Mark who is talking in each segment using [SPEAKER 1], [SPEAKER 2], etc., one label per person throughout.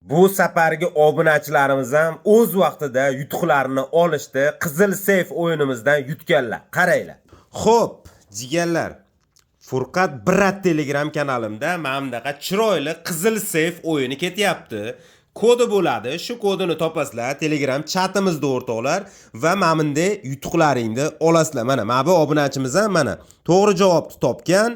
[SPEAKER 1] Bu safargi obunachilarimiz ham o'z vaqtida yutuqlarini olishdi. Qizil seyf o'yinimizdan yutganlar. Qaranglar. Xo'p, jigarlar. Furqat Brat Telegram kanalimda mana bunaqa chiroyli qizil seyf o'yini ketyapti. Kodi bo'ladi. Shu kodini topasizlar Telegram chatimizda, o'rtoqlar, va mana bunday yutuqlaringni olasizlar. Mana bu obunachimiz ham mana to'g'ri javobni topgan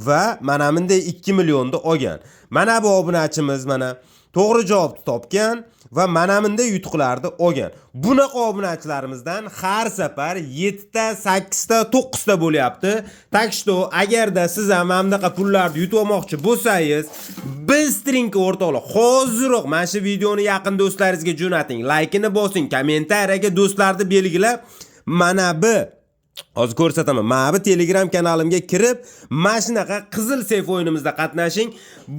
[SPEAKER 1] va mana bunday 2 millionni olgan. Mana bu obunachimiz mana to'g'ri javobni topgan va mana bunday yutuqlarni olgan. Bunaqa obunachilarimizdan har safar 7 ta, 8 ta, 9 ta bo'lyapti. Так что agarda siz ham mana bunaqa pullarni yutib olmoqchi bo'lsangiz, быстренько, o'rtoqlar, hoziroq mana shu videoni yaqin do'stlaringizga jo'nating, laykini bosing, kommentariyaga do'stlarni belgilab, mana bu hozir ko'rsataman. Mana bu Telegram kanalimga kirib, mana shunaqa qizil seyf o'yinimizda qatnashing.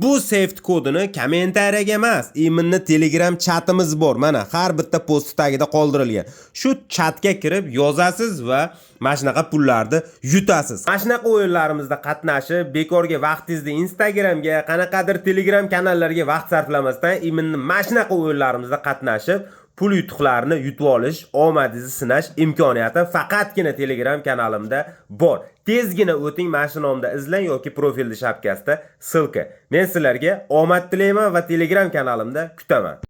[SPEAKER 1] Bu seyf kodini kommentariyaga emas, именно Telegram chatimiz bor. Mana har bitta post tagida qoldirilgan. Shu chatga kirib yozasiz va mana shunaqa pullarni yutasiz. Mana shunaqa o'yinlarimizda qatnashib, bekorga vaqtingizni Instagramga, qanaqadir Telegram kanallarga vaqt sarflamasdan, именно mana shunaqa o'yinlarimizda qatnashib, pul yutuqlarini yutib olish, omadingizni sinash imkoniyati faqatgina Telegram kanalimda bor. Tezgina o'ting, mana shu nomda izlang yoki profilni shapkasida ссылка. Men sizlarga omad tilayman va Telegram kanalimda kutaman.